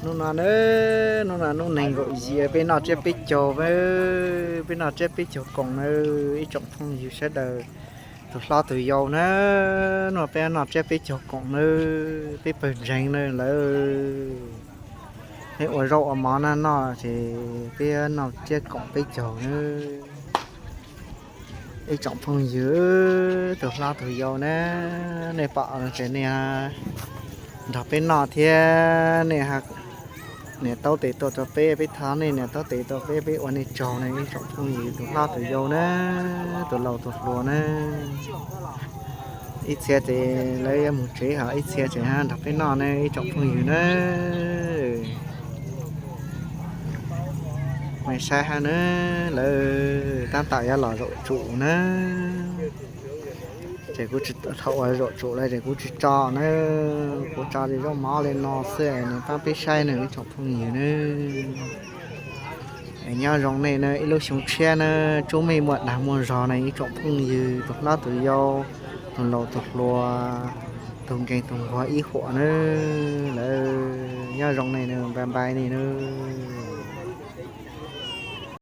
Hnub no na, hnub no hnub nees nkaum yim, peb noj tsiab peb caug, peb noj tsiab peb caug koom na, ib tsoom phooj ywg sawv daws, tus hlob tus yau na, hnub no peb noj tsiab peb caug koom na, peb pawg ntseeg na lawm. Peb ua zaub ua mov na noj ces peb noj tsiab koom peb caug na. Ib tsoom phooj ywg, tus hlob tus yau na, nej pom ces nej nrog peb noj thiab, nej nias taub tes tuaj rau peb, peb thov nej nias taub tes rau peb, peb ua nej tsaug na ib tsoom phooj ywg, tus hlob tus yau na, tus laus tus hluas na. Ib txhia ces lawv yuav mus tsev, ho ib txhia ces nrog peb noj ne ib tsoom phooj ywg na. Mej saib hab na, lawv tab tom yuav los zaum tsum na. Ces kuv tsis, thaum uas zaum tsum lawm ces kuv tsis tso na, kuv tso li zaub mov li no xwb, nws pab peb saib na ib tsoom phooj ywg na. Nyob zoo nej na, ib lub xyoo tshiab na, tsuas mej muaj dag muaj zog na ib tsoom phooj ywg, tus hlob tus yau, tus laus tus hluas, tus nkeeg tus nquag ib huam na. Lawv nyob zoo nej na, bye bye nej na.